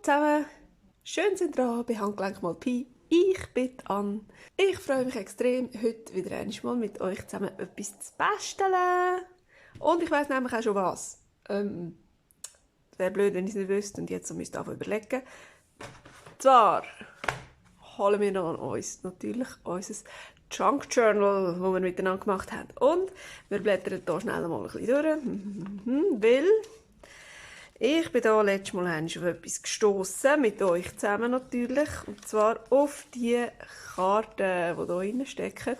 zusammen, schön sind dran bei Handgelenk mal Pi. Ich bin Anne. Ich freue mich extrem, heute wieder einmal mit euch zusammen etwas zu basteln. Und ich weiss nämlich auch schon was. Wäre blöd, wenn ich es nicht wüsste und jetzt müsst ihr überlegen. Zwar holen wir noch an uns natürlich unser Junk Journal, das wir miteinander gemacht haben. Und wir blättern hier schnell mal ein bisschen durch, weil ich bin hier letztes Mal auf etwas gestossen, mit euch zusammen natürlich. Und zwar auf die Karten, die hier drin stecken.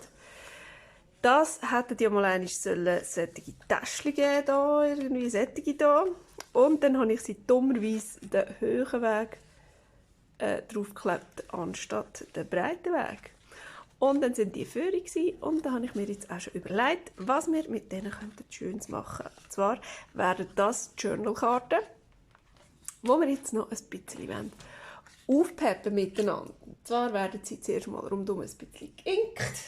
Das hätten ja mal solche Täschchen geben, irgendwie solche hier. Und dann habe ich sie dummerweise den höheren Weg draufgeklebt, anstatt den breiten Weg. Und dann sind die Führung und da habe ich mir jetzt auch schon überlegt, was wir mit denen Schönes machen könnten. Und zwar wären das Journalkarten, die wir jetzt noch ein bisschen aufpeppen miteinander. Und zwar werden sie zuerst mal rundum ein bisschen geinkt.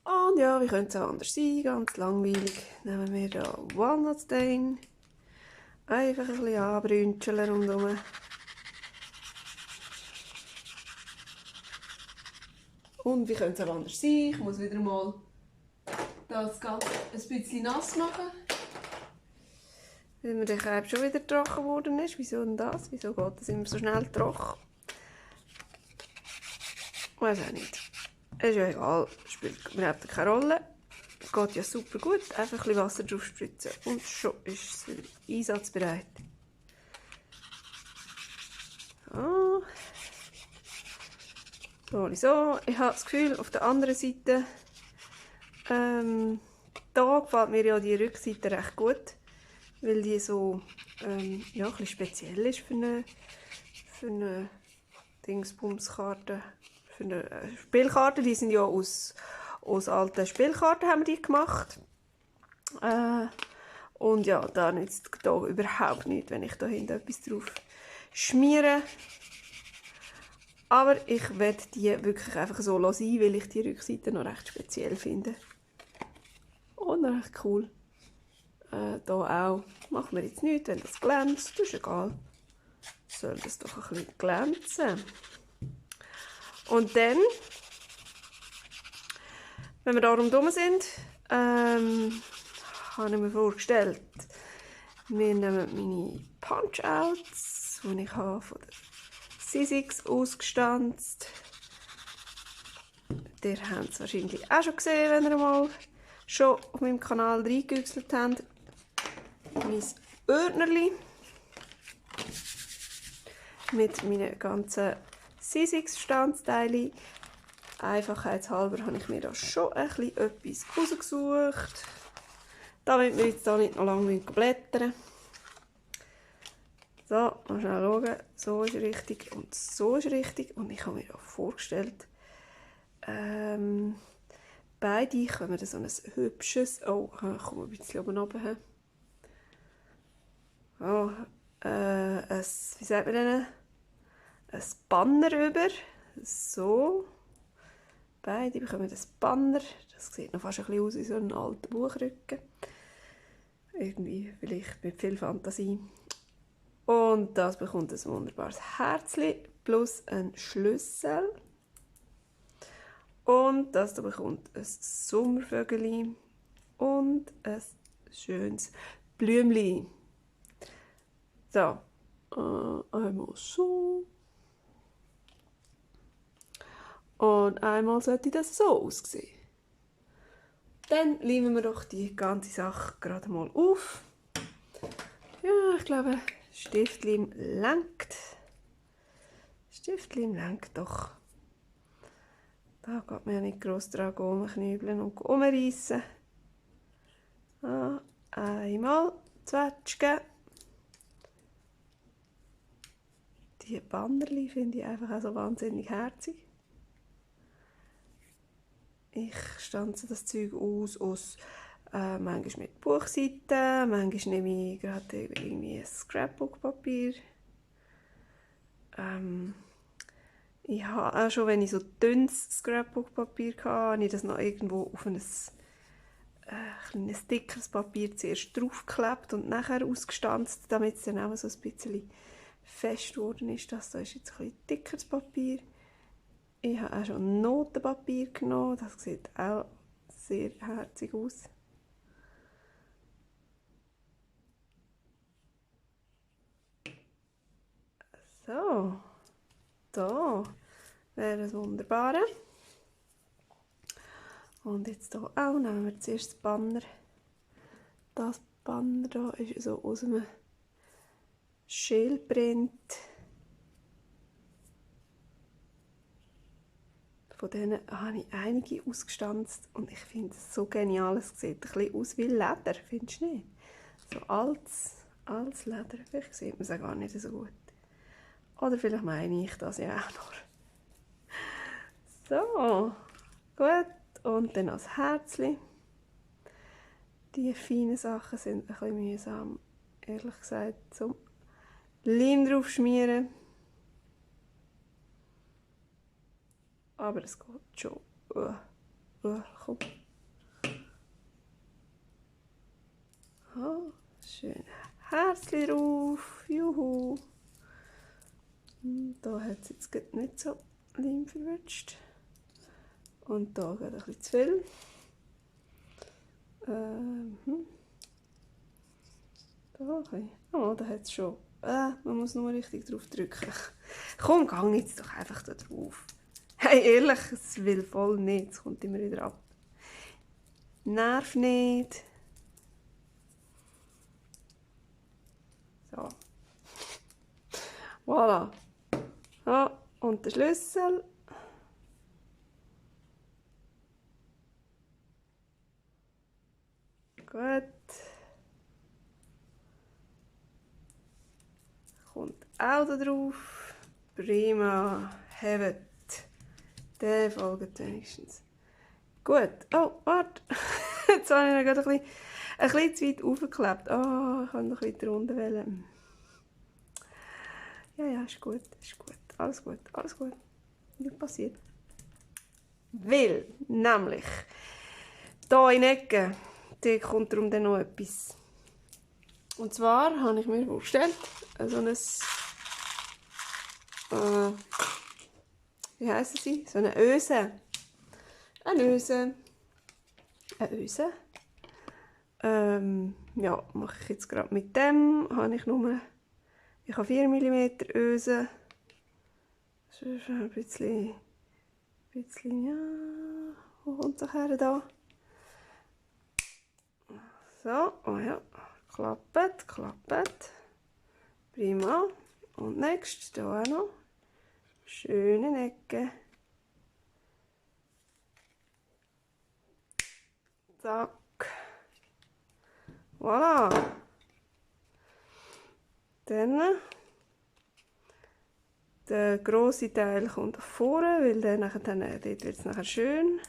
Und ja, wie könnte es auch anders sein? Ganz langweilig. Nehmen wir hier Walnut Stain. Einfach ein bisschen anbrünzeln rundum. Und wie könnte es auch anders sein? Ich muss wieder mal das Ganze ein bisschen nass machen. Weil mir der Kerb schon wieder trocken geworden ist. Wieso denn das? Wieso geht das immer so schnell trocken? Weiß auch nicht. Ist ja egal. Spielt überhaupt keine Rolle. Geht ja super gut. Einfach ein bisschen Wasser drauf spritzen. Und schon ist es wieder einsatzbereit. So. So. Ich habe das Gefühl, auf der anderen Seite, da gefällt mir ja die Rückseite recht gut, weil die so ja, ein bisschen speziell ist für eine Dingsbumskarte, für eine Spielkarte. Die sind ja aus alten Spielkarten haben wir die gemacht. Und ja, da nützt da überhaupt nichts, wenn ich da hinten etwas drauf schmiere. Aber ich werde die wirklich einfach so lassen, weil ich die Rückseite noch recht speziell finde. Und recht cool. Hier auch. Machen wir jetzt nichts, wenn das glänzt. Das ist egal. Soll das doch ein bisschen glänzen. Und dann, wenn wir da rundherum sind, habe ich mir vorgestellt, wir nehmen meine Punch-Outs, die ich habe von der Sizzix ausgestanzt. Ihr habt es wahrscheinlich auch schon gesehen, wenn ihr mal schon auf meinem Kanal reingewechselt habt. Mein Ordnerli mit meinen ganzen Sizzix-Standteilen. Einfachheitshalber habe ich mir da schon ein bisschen etwas rausgesucht, damit wir jetzt da nicht noch lange blättern müssen. So, mal schnell schauen. So ist richtig und so ist richtig. Und ich habe mir auch vorgestellt, beide können so ein hübsches, oh, ich komme ein bisschen oben runter. Oh, wie sagt man denn? Ein Banner über. So. Beide bekommen das Banner. Das sieht noch fast ein bisschen aus wie so ein alter Buchrücken. Irgendwie, vielleicht mit viel Fantasie. Und das bekommt ein wunderbares Herzchen plus ein Schlüssel. Und das da bekommt ein Sommervögeli und ein schönes Blümli. So, einmal so. Und einmal sollte das so aussehen. Dann leimen wir doch die ganze Sache gerade mal auf. Ja, ich glaube, Stiftleim lenkt. Stiftleim lenkt doch. Da geht man ja nicht gross dran rumknübeln und rumreissen. Einmal zwetschgen. Die Bannerli finde ich einfach auch so wahnsinnig herzig. Ich stanze das Zeug aus manchmal mit Buchseiten, manchmal nehme ich gerade irgendwie ein Scrapbook-Papier. Ich habe auch schon, wenn ich so dünnes Scrapbook-Papier hatte, habe ich das noch irgendwo auf ein kleines dickes Papier zuerst draufgeklebt und nachher ausgestanzt, damit es dann auch so ein bisschen fest geworden ist. Das hier ist jetzt ein bisschen dickeres Papier. Ich habe auch schon Notenpapier genommen. Das sieht auch sehr herzig aus. So, da wäre das Wunderbare. Und jetzt hier auch nehmen wir zuerst das Banner. Das Banner hier ist so aus einem Schälprint. Von denen habe ich einige ausgestanzt und ich finde es so genial. Es sieht ein bisschen aus wie Leder, findest du nicht? So altes Leder. Vielleicht sieht man es auch gar nicht so gut. Oder vielleicht meine ich das ja auch noch. So, gut. Und dann als Herzchen. Die feinen Sachen sind ein bisschen mühsam, ehrlich gesagt, zum Leim drauf schmieren. Aber es geht schon. Komm. Oh, schön Herzchen drauf. Juhu. Da hat es jetzt nicht so Leim verrutscht. Und da geht ein bisschen zu viel. Da ein oh, da hat es schon. Man muss nur richtig drauf drücken. Komm, gang jetzt doch einfach da drauf. Hey, ehrlich, es will voll nicht. Es kommt immer wieder ab. Nerv nicht. So. Voilà. So, und der Schlüssel. Gut. Kommt auch da drauf. Prima. Habt. Der folgt wenigstens. Gut. Oh, warte. Jetzt habe ich ihn gerade ein bisschen zu weit aufgeklebt. Oh, ich kann noch weiter runter wählen. Ja, ist gut. Ist gut. Alles gut. Alles gut. Nicht passiert. Weil, nämlich, hier in der Ecke, da kommt darum dann noch etwas. Und zwar habe ich mir vorgestellt, so ein, wie heissen sie? So eine Öse. Eine Öse. Ja, mache ich jetzt gerade mit dem. Ich habe 4 mm Öse. Das ist ein bisschen, ja, wo kommt es her da? So, oh ja, klappt. Prima. Und nächstes, hier auch noch. Schöne Ecke. Zack. Voilà. Dann der grosse Teil kommt vorne, weil dort wird es nachher schön.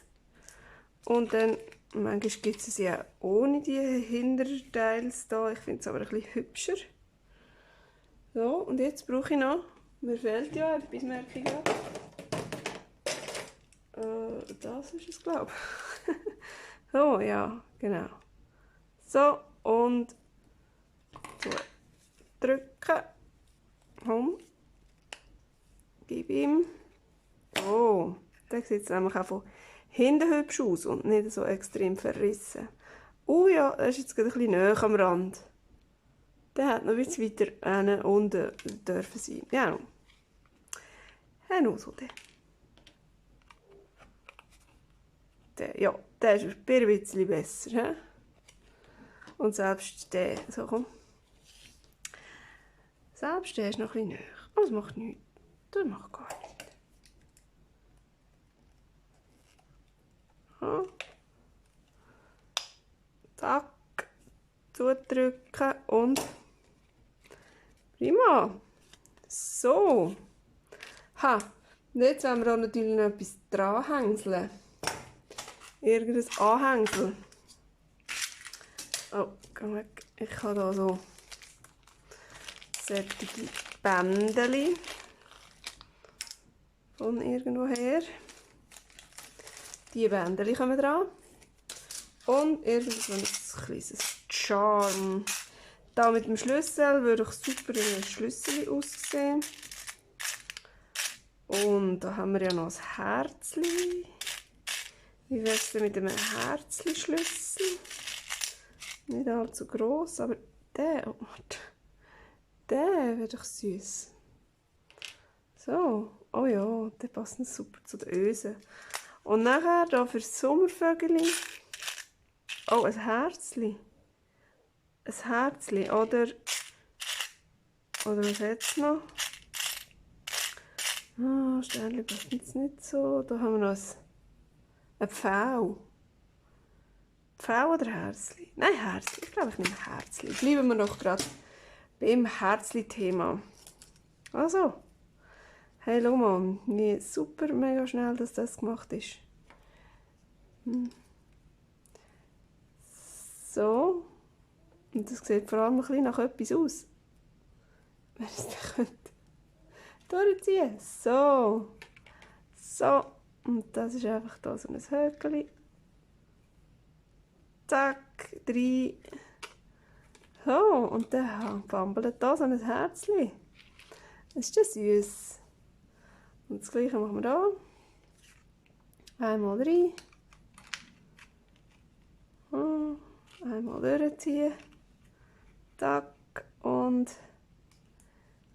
Und dann, manchmal gibt es ja ohne die Hinterteils da. Ich finde es aber ein bisschen hübscher. So, und jetzt brauche ich noch, mir fehlt ja etwas, merke ich gerade. Das ist es, glaube ich. So, ja, genau. So, und so, drücken. Komm. Gib ihm. Oh, der sieht jetzt nämlich auch von hinten hübsch aus und nicht so extrem verrissen. Oh ja, er ist jetzt gerade ein bisschen näher am Rand. Der hat noch ein bisschen weiter unten dürfen sein. Ja, so der. Ja, der ist ein bisschen besser. He? Und selbst der, so komm. Selbst der ist noch ein bisschen näher. Aber das macht nichts. Das macht gar nichts. Ja. Zack. Zudrücken und prima. So. Ha. Jetzt wollen wir auch natürlich noch etwas dranhängseln. Irgendein Anhängsel. Oh, geh weg. Ich habe hier so solche Bändeli von irgendwoher. Die Bändeli kommen dran. Und irgend so ein kleines Charm. Da mit dem Schlüssel würde ich super in einem Schlüssel aussehen. Und da haben wir ja noch ein Herzli. Wie wäre es denn mit einem Herzli-Schlüssel? Nicht allzu gross, aber der, der wäre doch süß. So, oh ja, der passt super zu den Ösen. Und nachher hier für das Sommervögel. Oh, ein Herzli. Ein Herzli, oder was hat es noch? Ah, Sternchen passt jetzt nicht so. Da haben wir noch ein Pfau. Pfau oder Herzli? Nein, Herzli. Ich glaube, ich nehme Herzli. Bleiben wir doch gerade beim Herzli-Thema. Also, hey, schau mal, wie super, mega schnell, dass das gemacht ist. So. Und das sieht vor allem ein bisschen nach etwas aus. Wenn ich es dann durchziehen. So. So. Und das ist einfach da so ein Höckeli. Zack. 3. So. Und dann bambelt da so ein Herzli. Das ist ja süß. Und das gleiche machen wir da. Einmal rein. Einmal durchziehen. Tack. Und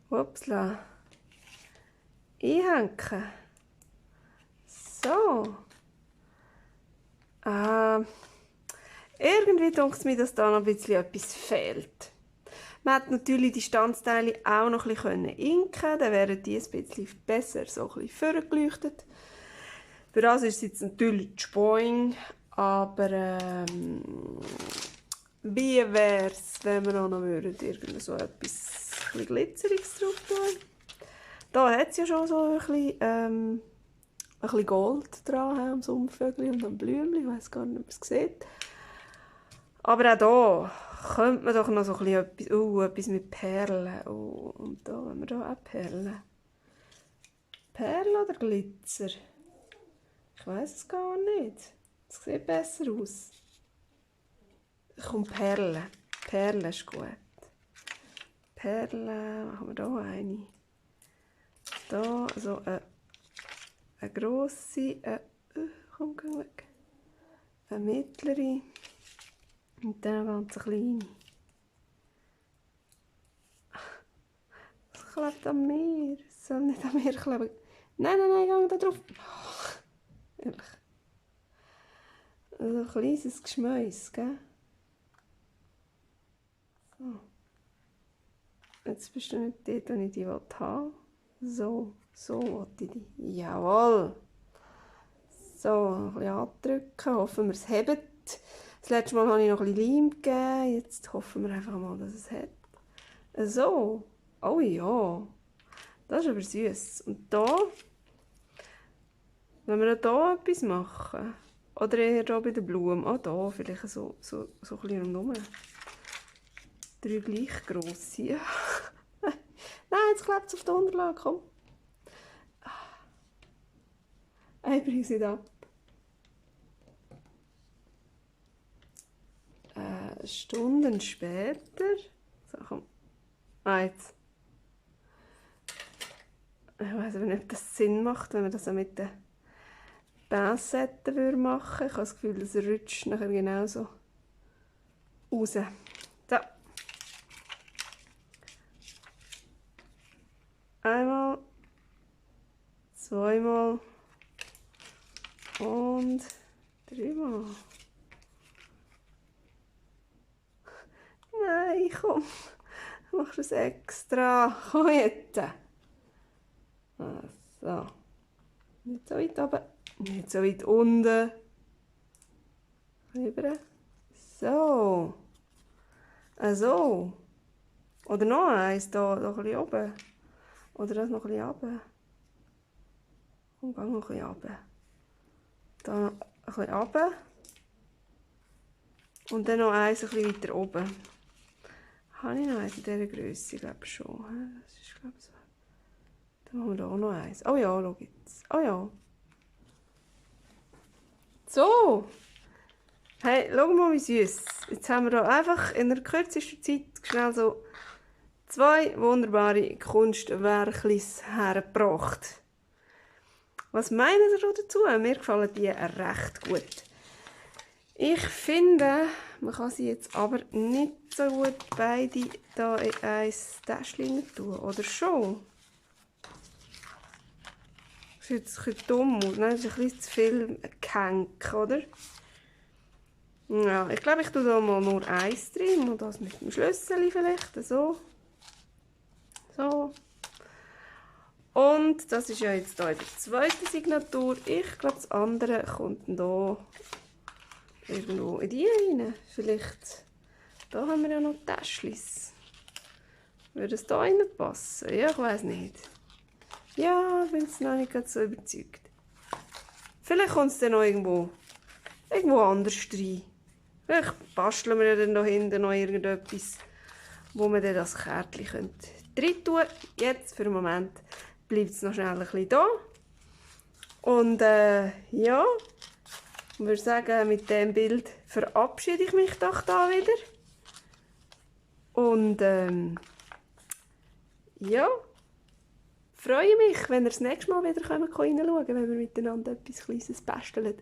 upsla. Einhängen. So. Irgendwie denkt es mir, dass da noch ein bisschen etwas fehlt. Man hätte natürlich die Standsteile auch noch ein bisschen inken können, dann wären die ein bisschen besser so ein bisschen vorgeleuchtet. Für das ist es jetzt natürlich die Spoing, aber wie wäre es, wenn wir auch noch irgend so etwas Glitzeriges drauf tun? Da hat es ja schon so ein bisschen Gold dran am Sommervögel und am Blümchen, ich weiß gar nicht, ob man es sieht. Aber auch hier könnte man doch noch so ein bisschen etwas mit Perlen. Oh, und da haben wir da auch Perlen. Perlen oder Glitzer? Ich weiß es gar nicht. Es sieht besser aus. Komm, Perlen. Perlen ist gut. Perlen, machen wir hier eine. Da, so eine grosse, komm, geh weg. Eine mittlere. Und dann eine ganz kleine. Es klebt an mir. Es soll nicht an mir kleben. Nein, geh da drauf. Oh, ehrlich. Also ein kleines Geschmäus, gell? So. Jetzt bist du nicht dort, wo ich die haben will. So will ich die. Jawohl. So, ein bisschen andrücken. Hoffen wir, es hebt. Das letzte Mal habe ich noch ein bisschen Leim gegeben. Jetzt hoffen wir einfach mal, dass es hat. So. Oh ja. Das ist aber süß. Und da, wenn wir da etwas machen, oder eher hier bei den Blumen, auch da vielleicht so ein bisschen rundherum. 3 gleich grosse. Nein, jetzt klebt es auf der Unterlage, komm. Ich bringe sie ab. Stunden später. So, komm. Jetzt. Ich weiß aber nicht, ob das Sinn macht, wenn wir das auch mit den Pincetten machen würden. Ich habe das Gefühl, das rutscht nachher genauso raus. So. Einmal, zweimal und 3-mal. Nein, komm. Machst du es extra. Komm jetzt. So. Nicht so weit oben. Nicht so weit unten. Rüber. So. So. Oder noch eins da ein bisschen oben. Oder das noch ein bisschen runter. Und geh noch ein bisschen runter. Da noch ein bisschen runter. Und dann noch eins ein bisschen weiter oben. Habe ich noch eins in dieser Größe? Ich glaube schon. Das ist, glaube ich, so. Dann machen wir da auch noch eins. Oh ja, schau jetzt. Oh ja. So. Hey, schau mal, wie süß. Jetzt haben wir da einfach in der kürzesten Zeit schnell so 2 wunderbare Kunstwerklis hergebracht. Was meinen ihr dazu? Mir gefallen die recht gut. Ich finde, man kann sie jetzt aber nicht so gut beide hier in ein Täschchen tun, oder schon? Das sieht jetzt ein bisschen dumm aus, ne? Das ist ein bisschen zu viel Gehänk, oder? Ja, ich glaube, ich tue da mal nur eins drin und das mit dem Schlüssel vielleicht, so. So. Und das ist ja jetzt hier die zweite Signatur. Ich glaube, das andere kommt hier irgendwo in die rein. Vielleicht, da haben wir ja noch Täschlis. Würde es da reinpassen? Ja, ich weiß nicht. Ja, ich bin jetzt noch nicht so überzeugt. Vielleicht kommt es dann noch irgendwo anders rein. Vielleicht basteln wir ja dann da hinten noch irgendetwas, wo wir dann das Kärtchen rein tun können. Jetzt, für den Moment, bleibt es noch schnell ein bisschen da. Und ja, ich würde sagen, mit diesem Bild verabschiede ich mich doch da wieder. Und ja, freue mich, wenn ihr das nächste Mal wieder reinschauen könnt, wenn wir miteinander etwas Kleines basteln.